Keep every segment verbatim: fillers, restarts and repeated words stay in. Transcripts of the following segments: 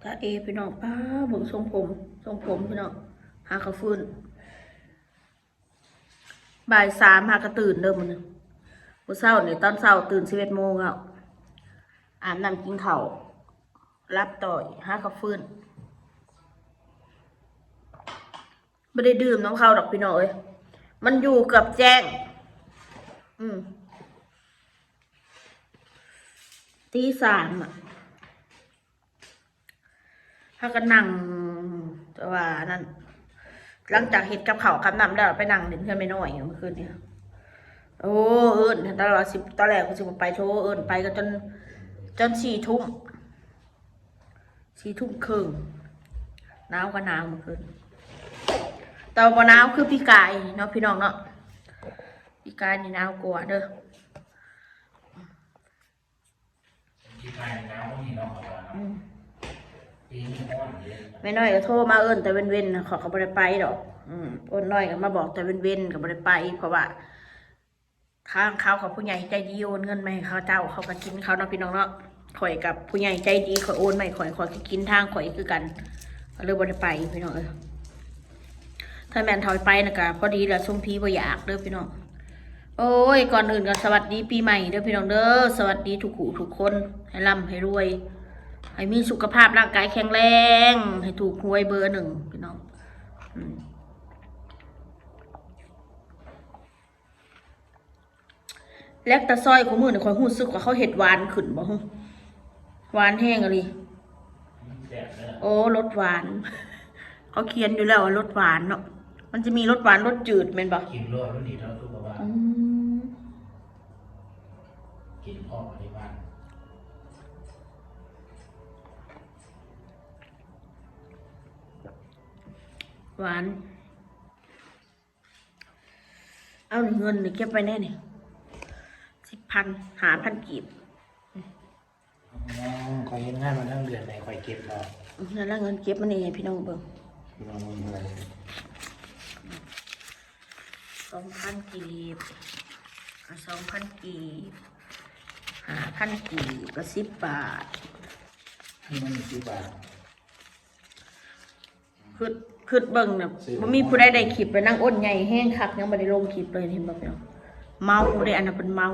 ตาเอพี่น้อง ป๊า เบิ่งทรงผม ทรงผมพี่น้อง หากะฟื้น บ่ายสามหากะตื่นเด้อมื้อนี้ มื้อเช้านี่ตอนเช้าตื่นสิบเอ็ดโมงแล้ว อาบน้ำกินข้าว หลับต่ออีก หากะฟื้น บ่ได้ดื่มนำเขาดอกพี่น้องเอ้ย มันอยู่เกือบแจ้ง อืม ตีสามอะ หากะนั่ง แต่ว่านั่น หลังจากเฮ็ดกับข้าวกับน้ำแล้ว ไปนั่งเล่นเฮือนแม่น้อยเมื่อคืนนี้ โอ้ เอิ้น ตอนแรกสิ ตอนแรกก็สิบ่ไป โทรเอิ้นไปก็จน จนสี่ทุ่ม สี่ทุ่มครึ่ง หนาวก็หนาวเมื่อคืน แต่ว่าบ่หนาวคือปีกายเนาะพี่น้องเนาะ ปีกายนี่หนาวกว่าเด้อ ปีกายนี่หนาวกว่านี้เนาะ อืม ปีนี้ร้อนเด้ แม่น้อยก็โทรมาเอิ้นแต่เว้นๆนะ ข้อยก็บ่ได้ไปดอก อืม อ้นน้อยก็มาบอกแต่เว้นๆ ก็บ่ได้ไป เพราะว่า ทางเขากับผู้ใหญ่ใจดีโอนเงินมาให้เขาเจ้า เขาก็กินเขาเนาะพี่น้องเนาะ ข้อยกับผู้ใหญ่ใจดี ข้อยโอนมาให้ข้อย ข้อยก็กินทางข้อยคือกัน ก็เลยบ่ได้ไปพี่น้องเอ้ย ถ้าแม่นถอยไปนะกะพอดีละ ซุมผีบ่อยากเด้อพี่น้อง โอ้ย ก่อนอื่นก็สวัสดีปีใหม่เด้อพี่น้องเด้อ สวัสดีทุกผู้ทุกคน ให้ร่ำให้รวย ให้มีสุขภาพร่างกายแข็งแรง ให้ถูกหวยเบอร์หนึ่งพี่น้อง อืม แลคตาซอยของมื้อนี่ข้อยรู้สึกว่าเขาเฮ็ดหวานขึ้นบ่ฮึ หวานแฮงอีหลี มันแซ่บเด้อ โอ้ รสหวาน เขาเขียนอยู่แล้วว่ารสหวานเนาะ มันจะมีรสหวานรสจืดแม่นบ่ กินโลดมันดีต่อสุขภาพ อืม กินพอปริมาณ หวาน เอานี่เงินนี่เก็บไว้แน่นี่ สิบพัน ห้าพันกีบ อ๋อ ข้อยเฮ็ดงานมาทั้งเดือนไหนข้อยเก็บแล้ว นั่นละเงินเก็บมันนี่ให้พี่น้องเบิ่ง พี่น้องเบิ่งเท่าไหร่ สองพันกีบ อ่ะ สองพันกีบ ห้าพันกีบก็สิบบาท นี่มันสิบบาท คิด คิดเบิ่งน่ะ ซื้อ บ่มีผู้ใดได้คลิปเลย นางอ้นใหญ่แฮงคัก ยังบ่ได้ลงคลิปเลย เห็นบ่พี่น้อง เมาเด้ อันนั้นเพิ่นเมา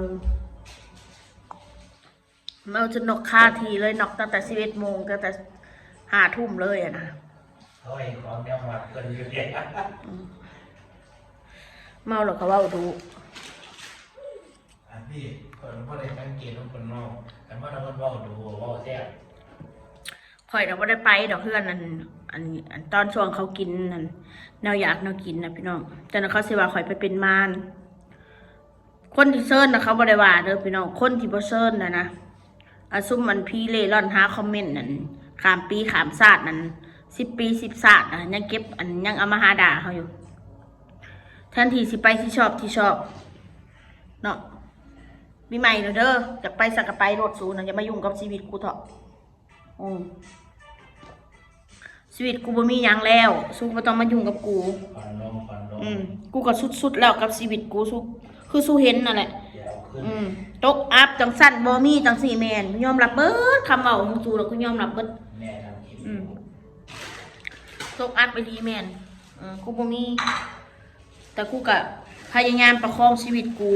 เมาจนน็อกคาที่เลย น็อกตั้งแต่สิบเอ็ดโมง ตั้งแต่ห้าทุ่มเลยอะนะ โอ้ย ของแนวมักเพิ่นอยู่เด้ อืม เมาแล้วก็เว้าดุ อันนี้ข้อยบ่ได้สังเกตว่าเพิ่นเว้า แต่ว่าถ้าเพิ่นเว้าดูเว้าแซ่บ ข้อยน่ะบ่ได้ไปดอกเฮือนอัน อัน อันตอนช่วงเขากินนั่น แนวอยากแนวกินนะพี่น้อง แต่นั้นเขาสิว่าข้อยไปเป็นมาร คนที่เชิญน่ะเขาบ่ได้ว่าเด้อพี่น้อง คนที่บ่เชิญน่ะนะ อาซุมมันผีเร่ร่อนหาคอมเมนต์นั่น ข้ามปีข้ามชาตินั่น สิบปีสิบชาติน่ะ ยังเก็บอัน ยังเอามาหาด่าเขาอยู่ แทนที่สิไปที่ชอบที่ชอบ เนาะ ปีใหม่แล้วเด้อ อยากไปสักกะไปโลด สูนะ อย่ามายุ่งกับชีวิตกูเถาะ อืม ชีวิตกูบ่มีหยังแล้ว สูบ่ต้องมายุ่งกับกู ผ่อนลง ผ่อนลง อืม กูก็สุดๆแล้วกับชีวิตกู สู คือสูเห็นนั่นแหละ อย่าเอาขึ้น อืม ตกอับจังซั่น บ่มีจังซี่ แม่น ยอมรับเบิด คำเว้าของสูแล้วกูยอมรับเบิด แม่ทำคลิป อืม ตกอับอีหลีแม่น เออ กูบ่มี แต่กูก็พยายามประคองชีวิตกู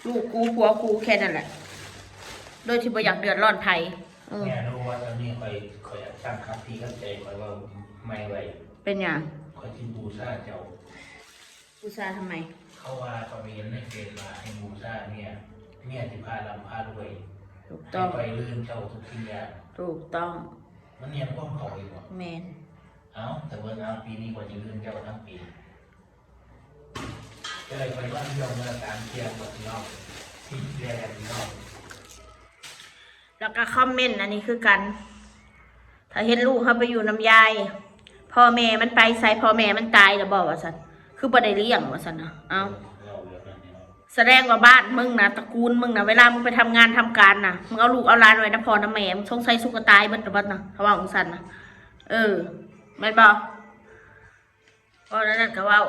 ลูกกู ผัวกู แค่นั้นแหละ โดยที่บ่อยากเดือดร้อนไผ เออ แม่รู้ว่าตอนนี้ข้อย ข้อยอยากตั้งคติกับใจข้อยว่าไม่ไหว เป็นหยัง ข้อยสิบูชาเจ้า บูชาทำไม เขาว่าเขาไปเห็นในเฟซว่าให้บูชาเมีย เมียสิพาร่ำพารวย ถูกต้อง ให้ไปลื่นเจ้าทุกสิ่งอย่าง ถูกต้อง มันเนียนความเขาอีกบ่ แม่น เอ้า แต่เบิ่งเอา ปีนี้ข้อยสิลื่นเจ้าทั้งปี ก็เลยไปบ้านเที่ยวเมืองสามเที่ยวกับพี่น้อง ที่เที่ยวกับพี่น้อง แล้วก็คอมเมนต์อันนี้คือกัน ถ้าเห็นลูกเขาไปอยู่นำยาย พ่อแม่มันไปไส พ่อแม่มันตายแล้วบ่ ว่าซั่น คือบ่ได้เลี้ยง ว่าซั่นนะ เอ้า เล่าเรื่องนั้นเนี่ย แสดงว่าบ้านมึงนะ ตระกูลมึงนะ เวลามึงไปทำงานทำการนะ มึงเอาลูกเอาหลานไว้นำพ่อนำแม่ มึงสงสัยสุกตายเบิดนะ เบิดนะ เขาว่าของซั่นนะ เออ แม่นบ่ เว้าแนวนั้นก็เว้า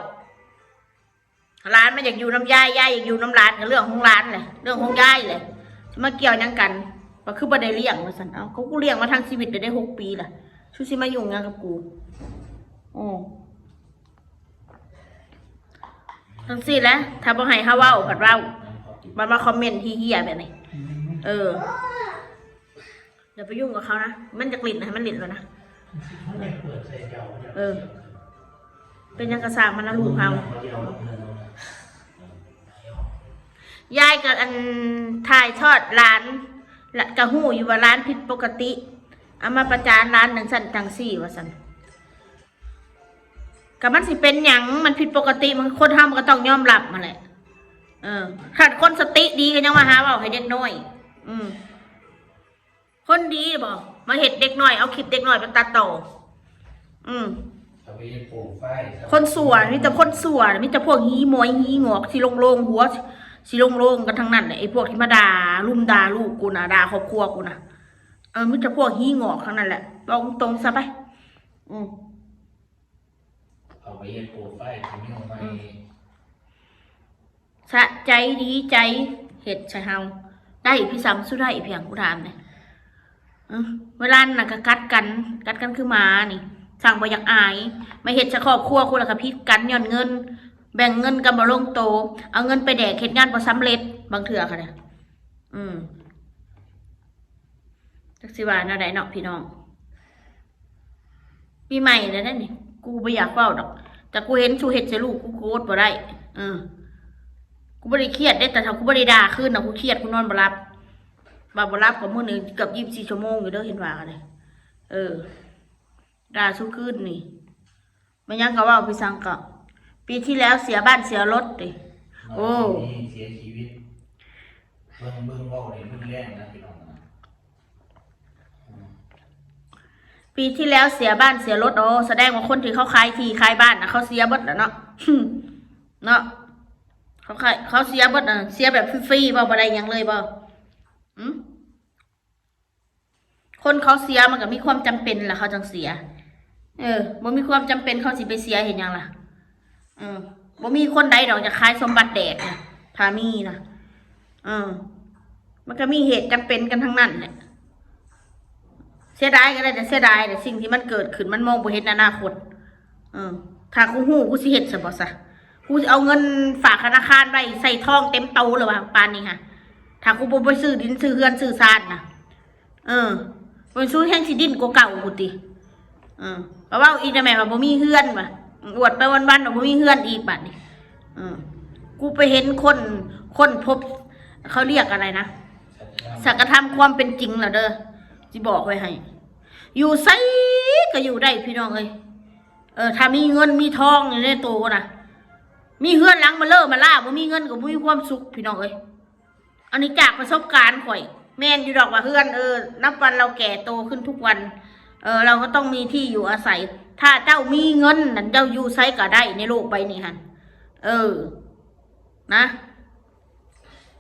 หลานมันอยากอยู่นำยาย ยายอยากอยู่นำหลาน ก็เรื่องของหลานแหละ เรื่องของยายแหละ สิมาเกี่ยวหยังกัน ว่าคือบ่ได้เลี้ยงว่าซั่น เอ้า ก็กูเลี้ยงมาทั้งชีวิตเลย ได้หกปีล่ะ สุสิมายุ่งหยังกับกู โอ้ จังซี่แหละ ถ้าบ่ให้เฮาเว้า บัดเว้า บัดมาคอมเมนต์เฮี้ยๆแบบนี้ เออ อย่าไปยุ่งกับเขานะ มันจะกลิ่นนะ ให้มันหลิ่นแล้วนะ เออ เป็นหยังกะซ่างมันนะลูกเฮา ยายกับอันถ่ายทอดหลาน และกะฮู้อยู่ว่าหลานผิดปกติ เอามาประจานหลานจังซั่นจังซี่ว่าซั่น ก็มันสิเป็นหยัง มันผิดปกติ มันคนเฮามันก็ต้องยอมรับมาแหละ เออ คันคนสติดีก็ยังมาหาเว้าให้เด็กน้อย อืม คนดีบ่ มาเฮ็ดเด็กน้อย เอาคลิปเด็กน้อยไปตัดต่อ อืม เอาไปเฮ็ดโปรไฟล์ คนสั่ว มีแต่คนสั่ว มีแต่พวกหีหมอยหีหงอก สิโล่งๆ หัว สิโล่งๆ กันทั้งนั้นแหละ ไอ้พวกที่มาด่า ลุมด่าลูกกูนะ ด่าครอบครัวกูนะ เออ มีแต่พวกหีหงอกทั้งนั้นแหละ บอกตรงๆ ซะไป อืม เอาไปเฮ็ดโปรไฟล์ที่มีออกมา อืม เอง สะใจดีใจ เฮ็ดใส่เฮา ได้พี่ซ้ำสู้ได้เพียง กูถามเนี่ย เออ เวลาน่ะก็กัดกัน กัดกันคือหมานี่ สั่งบ่อยากอาย มาเฮ็ดใส่ครอบครัวกูแล้วก็ผิดกันย้อนเงิน แบ่งเงินกันบ่ลงโต เอาเงินไปแดก เฮ็ดงานบ่สำเร็จ บางเทื่อค่ะเนี่ย อืม จักสิว่าแนวใดเนาะพี่น้อง ปีใหม่แล้วนั่นนี่ กูบ่อยากเว้าดอก แต่กูเห็นสูเฮ็ดใส่ลูกกู กูอดบ่ได้ เออ กูบ่ได้เครียดเด้ แต่ถ้ากูบ่ได้ด่าคืนน่ะ กูเครียด กูนอนบ่หลับ บ่าบ่หลับก็มื้อหนึ่งเกือบยี่สิบสี่ชั่วโมงอยู่เด้อ เห็นว่ากันเลย เออ ด่าสู้คืนนี่ มันยังก็เว้าพี่สังก็ ปีที่แล้วเสียบ้านเสียรถดิ โอ้ เสียชีวิต เบิ่ง เบิ่งเว้านี่รุนแรงนะพี่น้องนะ อืม ปีที่แล้วเสียบ้านเสียรถ โอ้ แสดงว่าคนที่เขาขายที่ขายบ้านนะ เขาเสียเบิดแล้วเนาะ เนาะ เขาขาย เขาเสียเบิดน่ะ เสียแบบฟรีๆ บ่ บ่ได้หยังเลยบ่ อืม คนเขาเสียมันก็มีความจำเป็นแหละเขาจังเสีย เออ บ่มีความจำเป็นเขาสิไปเสียเฮ็ดหยังล่ะ เออ บ่มีคนใดดอกจะขายสมบัติแดกนะ ถ้ามีนะ เออ มันก็มีเหตุจำเป็นกันทั้งนั้นแหละ เสียดายก็ได้แต่เสียดาย แต่สิ่งที่มันเกิดขึ้นมันมองบ่เห็นอนาคต เออ ถ้ากูฮู้กูสิเฮ็ดซะบ่ซะ กูสิเอาเงินฝากธนาคารไว้ใส่ทองเต็มโตเลยว่ะ ปานนี้ฮะ ถ้ากูบ่ไปซื้อดินซื้อเฮือนซื้อซานนะ เออ มันสู้แฮงสิดิ้นกว่าเก่ากูติ เออ ก็เว้าอีกนะแม่ว่าบ่มีเฮือนว่ะ อวดไปวันๆ ว่าบ่มีเฮือนอีกบัดนี้ เออ กูไปเห็นคน คนพบ เขาเรียกอะไรนะ สัจธรรม สัจธรรมความเป็นจริงแล้วเด้อ สิบอกไว้ให้ อยู่ไสก็อยู่ได้พี่น้องเอ้ย เออ ถ้ามีเงินมีทองอยู่ในตัวนะ มีเฮือนหลังมาเลิศมาล่า บ่มีเงินก็บ่มีความสุขพี่น้องเอ้ย อันนี้จากประสบการณ์ข่อย แม่นอยู่ดอกว่าเฮือน เออ นับวันเราแก่โตขึ้นทุกวัน เออ เราก็ต้องมีที่อยู่อาศัย ถ้าเจ้ามีเงินนั่นเจ้าอยู่ไสก็ได้ในโลกใบนี้หั่น เออ นะ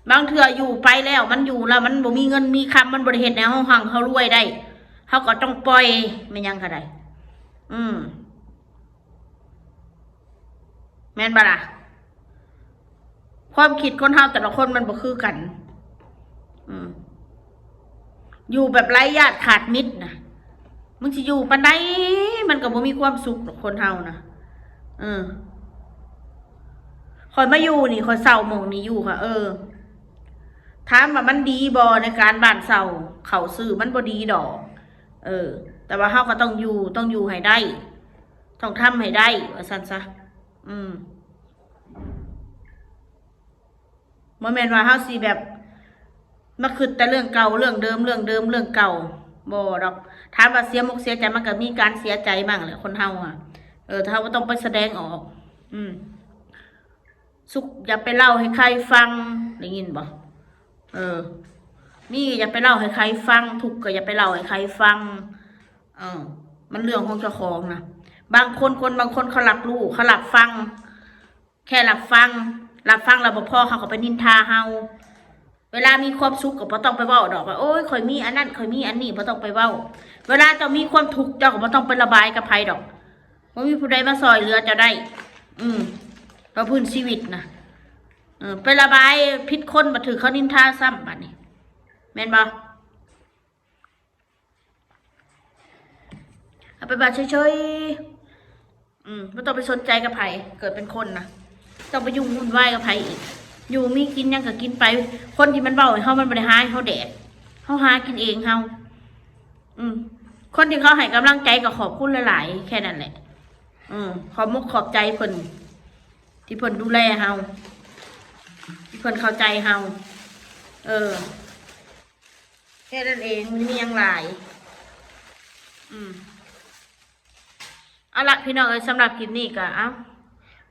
บางเทื่ออยู่ไปแล้ว มันอยู่แล้ว มันบ่มีเงินมีคำ มันบ่ได้เฮ็ดให้เฮาฮั่งเฮารวยได้ เฮาก็ต้องปล่อย แม่นหยังก็ได้ อืม แม่นบ่ล่ะ ความคิดคนเฮาแต่ละคนมันบ่คือกัน อืม อยู่แบบไร้ญาติขาดมิตรนะ มึงสิอยู่ปานใด มันก็บ่มีความสุขดอกคนเฮานะ เออ ข่อยมาอยู่นี่ ข่อยเช่าหม่องนี้อยู่ค่ะ เออ ถามว่ามันดีบ่ในการบ้านเช่า เข้าซื้อมันบ่ดีดอก เออ แต่ว่าเฮาก็ต้องอยู่ ต้องอยู่ให้ได้ ต้องทำให้ได้ ว่าซั่นซะ อืม บ่แม่นว่าเฮาสิแบบ มาคิดแต่เรื่องเก่า เรื่องเดิม เรื่องเดิม เรื่องเก่า บ่ดอก ถามว่าเสียมกเสียใจ มันก็มีการเสียใจบ้างแหละ คนเฮาอะ เออ แต่เฮาบ่ต้องไปแสดงออก อืม สุขอย่าไปเล่าให้ใครฟัง ได้ยินบ่ เออ มีอย่าไปเล่าให้ใครฟัง ทุกข์ก็อย่าไปเล่าให้ใครฟัง เออ มันเรื่องของเจ้าของนะ บางคน คนบางคนเขารับรู้ เขารับฟัง แค่รับฟัง รับฟังแล้วบ่พอ เขาก็ไปนินทาเฮา เวลามีความสุขก็บ่ต้องไปเว้าดอกว่า โอ้ย ข่อยมีอันนั้น ข่อยมีอันนี้ บ่ต้องไปเว้า เวลาเจ้ามีความทุกข์ เจ้าก็บ่ต้องไประบายกับไผดอก บ่มีผู้ใดมาซ่อยเหลือเจ้าได้ อืม เพราะพื้นชีวิตนะ เออ ไประบายผิดคน บัดถืกเขานินทาซ้ำบัดนี้ แม่นบ่ แบบว่าเฉยๆ อืม บ่ต้องไปสนใจกับไผ เกิดเป็นคนนะ ต้องไปยุ่งวุ่นวายกับไผอีก อยู่มีกินหยังก็กินไป คนที่มันเว้าให้เฮา มันบ่ได้หาให้เฮาแดก เฮาหากินเองเฮา อืม คนที่เขาให้กำลังใจก็ขอบคุณหลายๆ แค่นั้นแหละ อืม ขอบมกขอบใจเพิ่น ที่เพิ่นดูแลเฮา ที่เพิ่นเข้าใจเฮา เออ แค่นั้นเอง มันมีหยังหลาย อืม เอาละพี่น้องเอ้ย สำหรับคลิปนี้ก็ เอ้า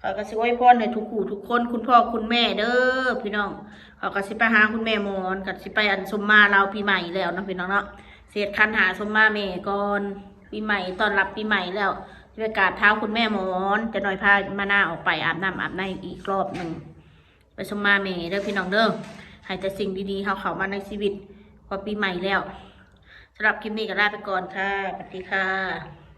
ข้อยก็สิอวยพรให้ทุกคู่ทุกคน คุณพ่อคุณแม่เด้อพี่น้อง ข้อยก็สิไปหาคุณแม่หมอน ก็สิไปอันสมมาลาวปีใหม่แล้วเนาะพี่น้องเนาะ สิเฮ็ดขันหาสมมาแม่ก่อน ปีใหม่ ต้อนรับปีใหม่แล้ว สิไปกราบเท้าคุณแม่หมอน จะหน่อยพามานาออกไปอาบน้ำอาบในอีกรอบหนึ่ง ไปสมมาแม่เด้อพี่น้องเด้อ ให้แต่สิ่งดีๆ เฮาเข้ามาในชีวิต พอปีใหม่แล้ว สำหรับคลิปนี้ก็ลาไปก่อนค่ะ สวัสดีค่ะ